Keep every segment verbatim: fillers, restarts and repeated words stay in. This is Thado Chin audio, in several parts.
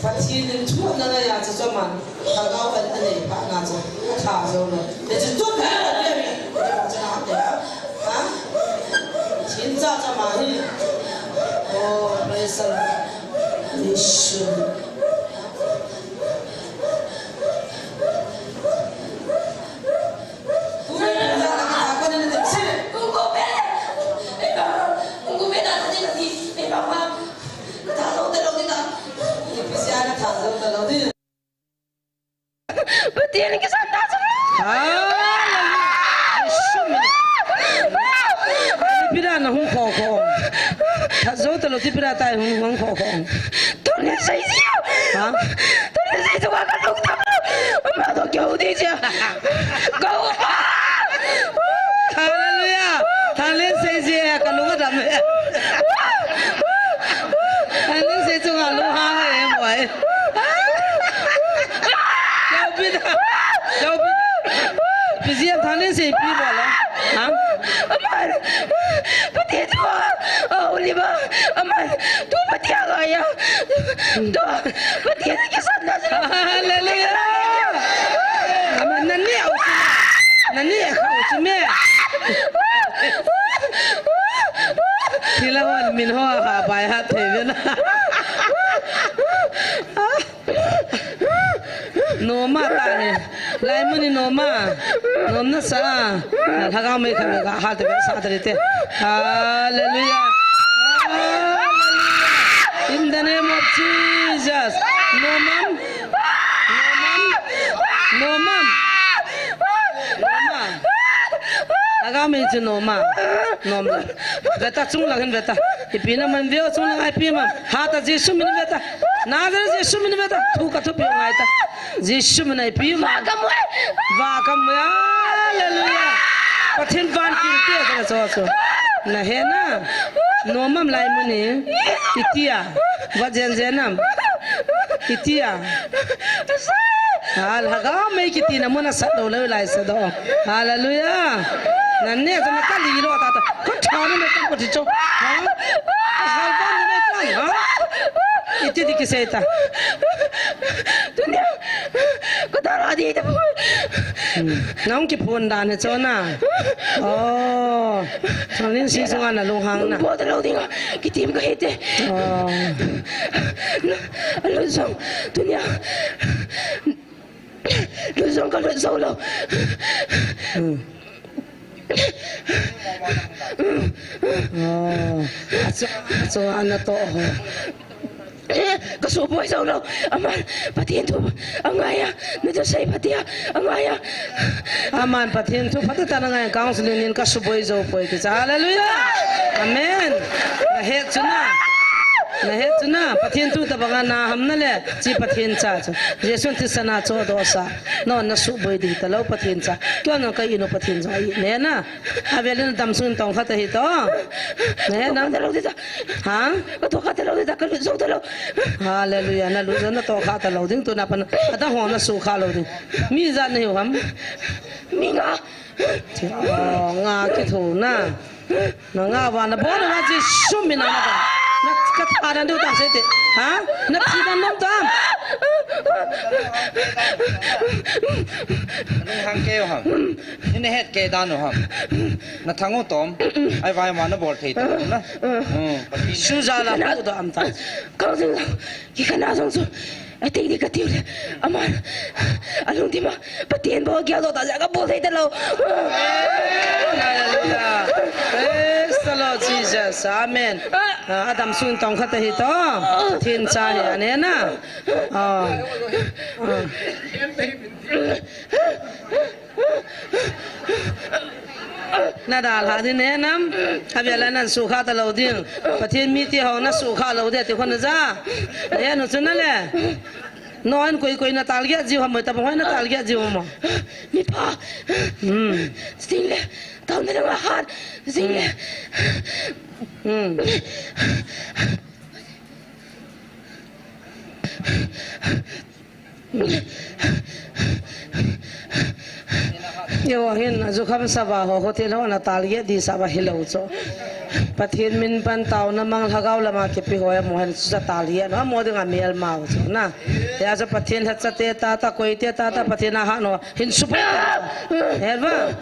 Pathen in thu ana ngai a chu chu aman, lhagao ana nei phat na chu, atha jou lou. Te chu chu ka, ka, ka, ka, ka, ha? Pathen cha chu ama hi. Oh, praise the Lord. Yes. Pathen kisan ta chu. Hallelujah. Jesu min. Pira na hung kho kho. Tha jou ta lou ti pira tai hung, hung kho kho. Tuni sei ji. Ha? Tuni sei ji wa ka lung ta. Ma to kya hu di ji. Go. Hallelujah. Tha le sei ji ka lung dam. Tha le sei chu ka lung ha e mo e. Lou pi da. Lou pi. Pi ji tha le sei pi mo la. Ha? Aman. Pathen thu. Oh, Oliver. Aman. Tu Pathen a ya. Tu Pathen kisan na. Hallelujah. Amen. Nani au si. Nani au si me. Thilha hon min ho ha bai ha thei ve na. Noma ta he. Lai muni noma. Nom na sa. Na lhagao mei kha ga ha te sa te te. Hallelujah. Hallelujah. In the name of Jesus. Nomam. Nomam. Nomam. Noma. Lhagao mei chu noma. Nom. Veta chung lang hin veta. Ipi na man veo chung lang ai pi man. Ha ta Jesu min veta. Nazareth Jesu min veta. Thu ka thupi ngai ta. Jesu min ai pi man. Va ka mu e. Va ka mu e. Hallelujah. Pathen van kin te ta cho cho. Na he na. Nomam lai muni. Itia. Va jen jen nam. Itia. Ha, lhagao mei kiti na muna sat lou lou lai sa do. Hallelujah. Na ne ta na ka li lo ta ta. Ko tha na me ta ko ti cho. Ha? Ka hal ba ni me ta. Ha? Iti di ki se ta. Tunia. Ko ta ra di ta. Hmm. Nang ki phon dan he cho na. Oh. Thangnin si sunga na lunghang na. Bo ta lou ding a. Kitim ka he te. Oh. Na, alo song. Tunia. Lut jong ka lut jou lou. Hmm. Oh. Achu, achu ana to ho. Ka suboi jou lou. Aman, Pathen thu angai a. Na thusei phatea angai a. Aman, Pathen thu phatah tah angai a. Counseling in ka suboi jou poi ti cha. Hallelujah. Amen. Na het chu na. Na het chu na. Pathen thu tabang a na ham na le. Chi Pathen cha chu. Jesu thisan a chohdoh sa. Non na suboi ding talou Pathen cha. Kei non ka inu Pathen cha i ne na. Avel in damsung in tong khat ahi to. Ne na. Ka to kha talou ding ta. Ha? Ka to kha talou ding ta. Ka lut jou talou. Hallelujah. Na lut jou na to kha talou ding tu na pan. Ata ho na sukha lou ding. Mi ijat na hiu ham? Mi nga. Oh, nga kitho na. Na nga va na bol na Jesu min a na ba. Na ka tha dan deu tam se te. Ha? Na thi dan nom tam. Hang ke ham. Ni na het ke dan ham. Na thang u tom. Ai vai ma na bol thei ta na. Hmm. Su ja la ku do am ta. Ka jing ki kana jong su. Atei di ka tiu le. Aman. Alung di ma. Pathen bou gel doh ta jeh a ka bol thei talou. Hallelujah. Praise the Lord Jesus. Amen. Ah, adam sun tong khat ahi to. Pathen cha hi ane na. Ah. Ah. Na dalha ding ne nam. Avel a nan sukha talou ding. Pathen mi ti ho na sukha lou ding ti khon na ja. Ne nu chu na le. Noin koi koi na tal gei jiu ham, tabang hoi na tal gei jiu ham. Mipa. Hmm. Jing le. Tao na le ma hat. Jing le. Hmm. Eiho hin, ajukham sava ho, hotel ho na target di sava hilou chu. Pathen min pan taona mang lhagao lama kipe ho, eiho hin chu target, eiho ding a melmau chu na. Hijeh chun Pathen lhacha te tah tah, koi te tah tah, Pathen a hat nom hin suhpai ta. Hel va?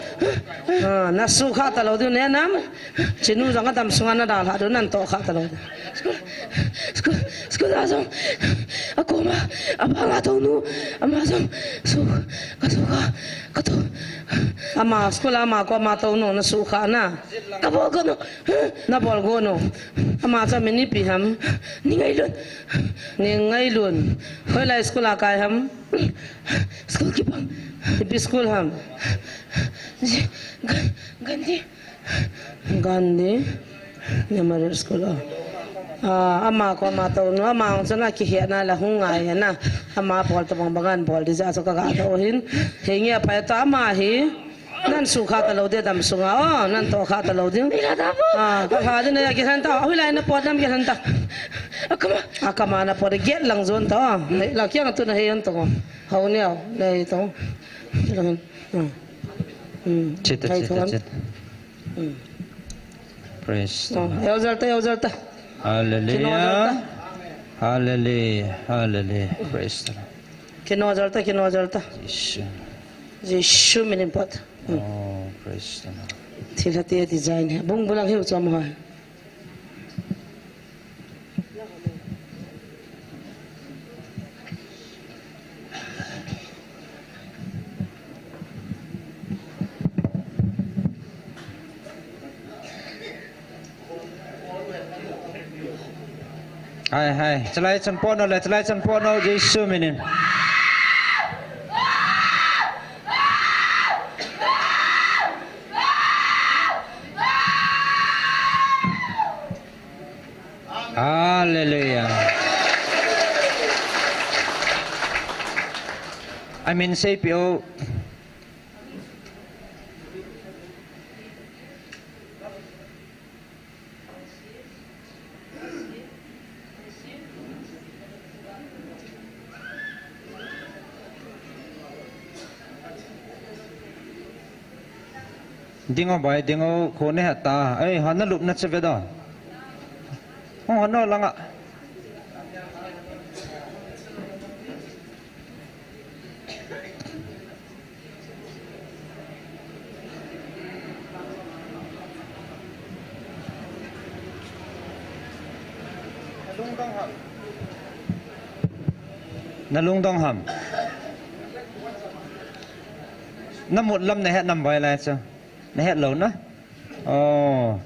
Ah, na sukha talou ding ne nam. Chinu jong adam sunga na dalha ding, nan tohkha talou ding. School, school, school a jong, akoma, abanga tounu, ama jong, su, ka sukha, ka to. Ama school a ama koma tounu na sukha na. Ka bol got nom. Na bol got nom. Ama cha min ipi ham? Ningailun. Ningailun. Hoilai school a kai ham? School kibang. Ipi school ham? Ji, Gan-, Gandhi. Gandhi Memorial School, oh. Ah, ama koma tounu, ama hung chun akihetna la hung ngai na. Ama bol tabang bang an bol ding jeh a chu ka ga doh hin. Henge, aphai ta ama hi. Nan sukha talou ding adam sunga, oh, nan tohkha talou ding. Ni la ta po. Ah, ka lha ding na, kilhen ta. Hoilai na pot nam kilhen ta. Akama. Akama na pot, gate lang jon ta, oh. Nei, la kiang tu na hei an to. Hau neo, nei to. Lang. Hmm. Hmm. Chita, hei chita, to an. Chita. Hmm. Praise the Lord. Elder ta, elder ta. Hallelujah. Kino elder ta. Hallelujah. Hallelujah. Praise the Lord. Kino elder ta, kino elder ta. Jesu. Jesu minin pot. Hmm. Oh, praise the Lord. Thilha te design he. Bung bulang hiu chom ho. Hai, hai. Chalai chan pono le, chalai chan pono, Jesu minin. Hallelujah. Amin seipeh o. Ding o bai, ding o, kho ne heta. Ei, hon na lupna chu ve do. Hung hon o langa. Na lungdong ham? Na mut lam na het nam bai lai chu. Na het lou na? Oh.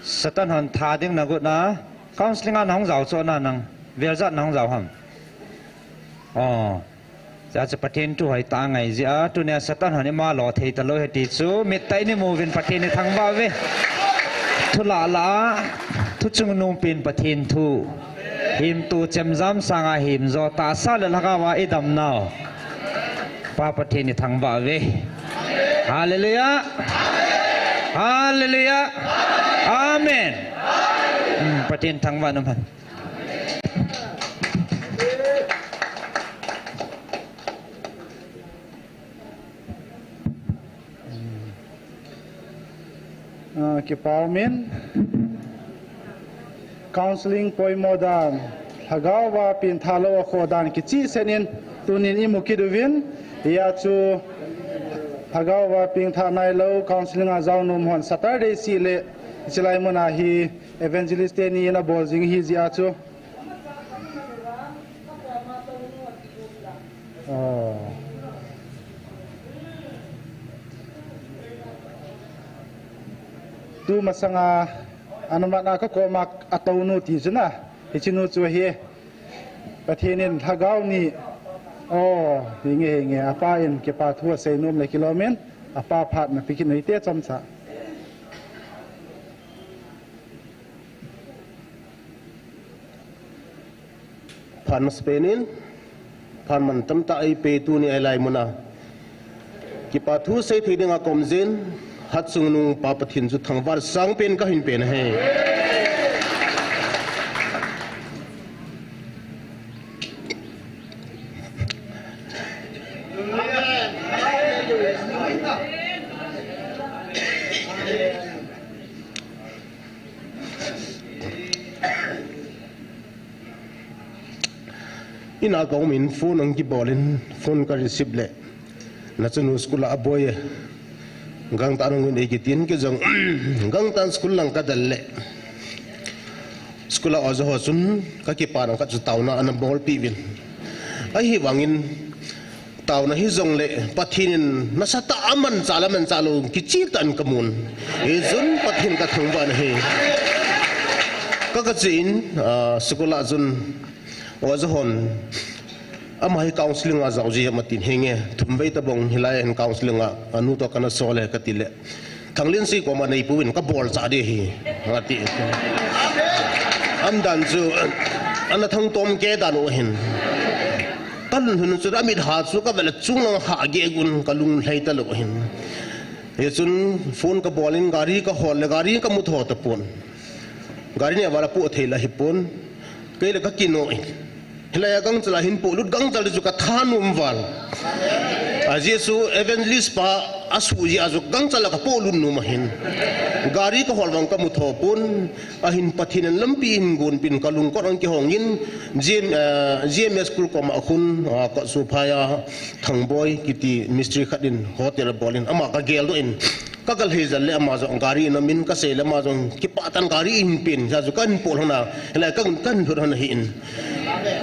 Satan hon tha ding na got na. Counseling a na hung jao chu na nang. Vel jat na hung jao ham? Oh. Hijeh chun Pathen thu hoitah a ngai jeh a, tunia Satan hon ima lo thei talou ahi ti chu, mit tah in imu uvin Pathen ithangvah uve. Thu lah lah a, thu chungnung pen Pathen thu. Himtu chemjam sanga himjo tahsa le lhagao a idam nau. Pa Pathen ithangvah uve. Hallelujah. Hallelujah. Amen. Hmm, Pathen thangvah in um hen. Ah, kipa um in. Counseling poimo dan, lhagao a pengthah lou a khoh dan kicheh sen in tunin imu kit uvin, hijeh chun lhagao a pengthah nailou, counseling a jao nom hon Saturday seh le, hichelai mun a hi evangelist teni in abol jing ahi jeh chun. Oh. Tu masanga ana mat a ka koma atou nu ti chu na. Hiche nu chu ahi. Pathen in lhagao ni. Oh, hinge, hinge. Apa in kipa thu asei nom le kilom in. Apa phat na pe kit u hite chomcha. Phat masapen in, phat mantam tah eipeh tuni a hilai mun a. Kipa thu seithei dinga kaum jeh in, Hatchungnung Pa Pathen chu thangvah sangpen kahin pen ahi. Ina ka um in phone ang kibol in phone ka receive le, na chanu school a aboi e, gangtah nung in ei kitin kei jong gangtah school lang ka del le, school a oja ho chun ka kipana khat chu taona ana bolpi uvin. Ahivangin taona hijongle Pathen in nasatah a amanchah le amanchah lou kicheh tah in ka mun. Hichun Pathen ka thangvah in ahi. Ka, ka che in, ah, school a chun oja hon, ama hi counseling a jao ji ham atin, henge, thum vei tabang hilai hin counseling a, anu toh kana sol e kati le, Thanglen si koma nei pu in ka bolcha di ahi, ati. Aman dan chu, ana thangtom kei dan u ahin. Ka lhun lhun chu, amit ha chu ka vel a chunglang ha ge gun ka lunglhai talou ahin. Hichun phone ka bol in gari ka hol le gari ka mu tho tapon. Gari neh val a pu thei la hipon. Kei le ka kino in. Hilai a gangchal a hin polut gangchal chu ka thanom val. A Jesu evangelist pa a suh jeh a chu gangchal a ka polut nom ahin. Gari ka hol vang ka mu tho pon. Ahin Pathen in lampi hin gonpin ka lungkot ang kihong in G M, eh, G M S school koma khun, ah, ka suphai a Thangboi kiti mistri khat in hotel a bol in ama ka geldoh in. Ka kal hei jal le ama jong gari in amin ka sei le ama jong kipah tah in gari in pen, ja chu kan pol hon a, hilai kan, kan thut hon ahi in.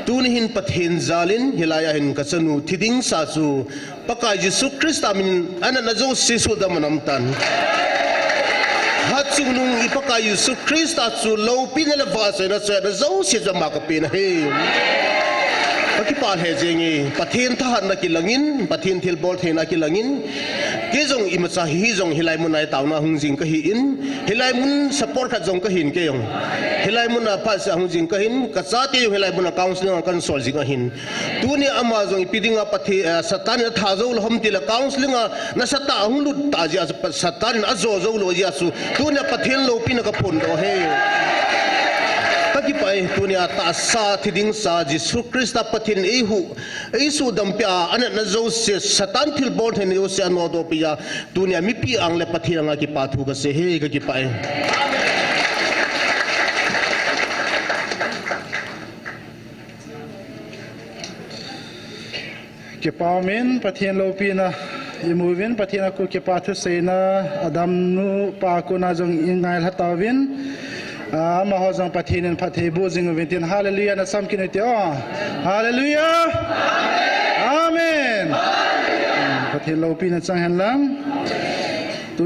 Tuni hin Pathen jal in hilai a hin ka chanu thi ding sa chu Pakai Jesu Christa min in anatna jouse suhdam anam tan. Hatchungnung i Pakai Jesu Christa chu loupina le vahchoina chu anatna jouse chu ama ka pen ahi. Ka kipah lheh jeng e, Pathen thahatna kilang in, Pathen thilbol theina kilang in, kei jong imacha hi jong hilai mun a i taona hung jing ka hi in, hilai mun support khat jong ka hin kei jong. Hilai mun a phat seh a hung jing ka hin, ka chate jong hilai mun a counseling a kan sol jing ahin. Tuni ama jong ipi dinga Pathen, eh, Satan in atha jou lou ham ti le counseling a nasatah a hung lut ta jeh a chu Satan in ajo jou lou jeh a chu. Tuni a Pathen loupina ka phondoh e. Ka kipah e, tuni a tahsa thi ding sa Jesu Christa Pathen in eihuh, eisuhdam peh a, anatna jouse, Satan thilbol theina jouse anodoh peh a, tuni a mipi ang le Pathen anga kipa thu ka sei e, ka kipah e. Kipa um in, Pathen loupina i mu uvin, Pathen a kon kipa thuseina, a damnu pa a kon a jong i ngailha tauvin. Ah, amaho jong Pathen in phatthei boh jing uvin tin, hallelujah na sam kit u hite o. Hallelujah. Amen. Pathen loupina chang hen lang.